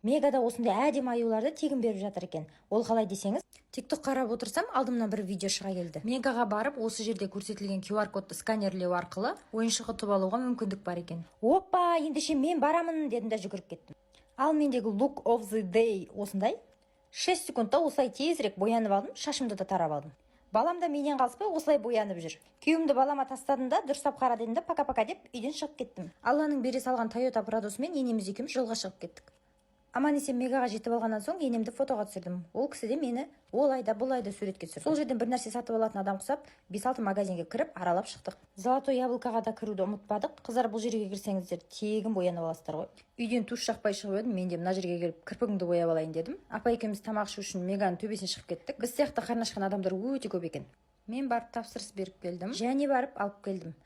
Мегада осындай әдемі аюларды тегін беріп жатыр екен. Ол қалай десеңіз, ТикТок қарап отырсам, алдымнан бір видео шыға келді. Мегаға барып, осы жерде көрсетілген QR кодты сканерлеу арқылы ойыншық ұтып алуға мүмкіндік бар екен. Опа, ендеше мен барамын дедім да жүгіріп кеттім. Ал мендегі look of the day осындай. 6 секундта осылай тезірек боянып алдым, шашымды да тарап алдым. Балам да менен қалыспай осылай боянып жүр. Күйеуімді балама тастадым да, дұрыстап қара дедім да, пока, пока деп үйден шығып кеттім. Алланың бере салған Тойота Прадосымен енеміз екеуміз жолға шығып кеттік. Аман есен Мегаға жетіп алғаннан соң енемді фотоға түсірдім. Ол кісі де мені ол айда, бұл айда суретке түсірді. Сол жерден бір нәрсе сатып алатын адам құсап, бес алты магазинге кіріп, аралап шықтық. Золотой яблокоға да кіруді ұмытпадық. Қыздар, бұл жерге кірсеңіздер, тегін боянып аласыздар ғой. Үйден тушь жақпай шығып едім, мен де мына жерге келіп кірпігімді бояп алайын дедім. Апа екеуміз тамақ ішу үшін Меганың төбесіне шығып кеттік. Біз сияқты қарны ашқан адамдар өте көп екен. Мен барып тапсырыс беріп келдім және барып алып келдім.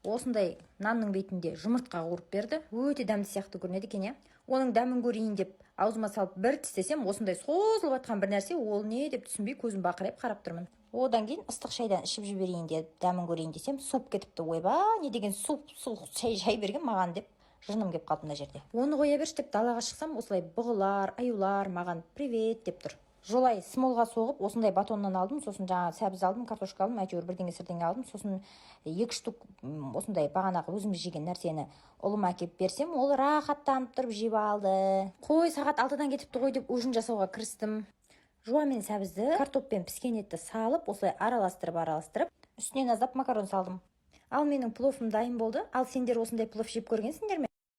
Осындай нанның бетінде жұмыртқа қуырып берді. Өте дәмді сияқты көрінеді екен, иә. Оның дәмін көрейін деп аузыма салып бір тістесем, осындай созылып жатқан бір нәрсе. Ол не деп түсінбей, көзім бақырайып қарап тұрмын. Одан кейін ыстық шайдан ішіп жіберейін деп, дәмін көрейін десем, суып кетіпті. Ойбай, не деген суп, суық шай берген маған деп жыным келіп қалды мына жерде. Оны қоя берші деп далаға шықсам, осылай бұғылар, аюлар маған привет деп тұр. Жолай Смолға соғып, осындай батоннан алдым. Сосын жаңағы сәбіз алдым, картошка алдым, әйтеуір бірдеңе сірдеңе алдым. Сосын екі штук осындай бағанағы өзіміз жеген нәрсені ұлыма әкеліп берсем, ол рахаттанып тұрып жеп алды. Қой, сағат 6-дан кетіпті ғой деп ужин жасауға кірістім. Жуа мен сәбізді, картоп пен піскен етті салып, осылай араластырып, араластырып, үстінен аздап макарон салдым. Ал менің пловым дайын болды. Ал сендер осындай плов жеп көргенсіңдер ме?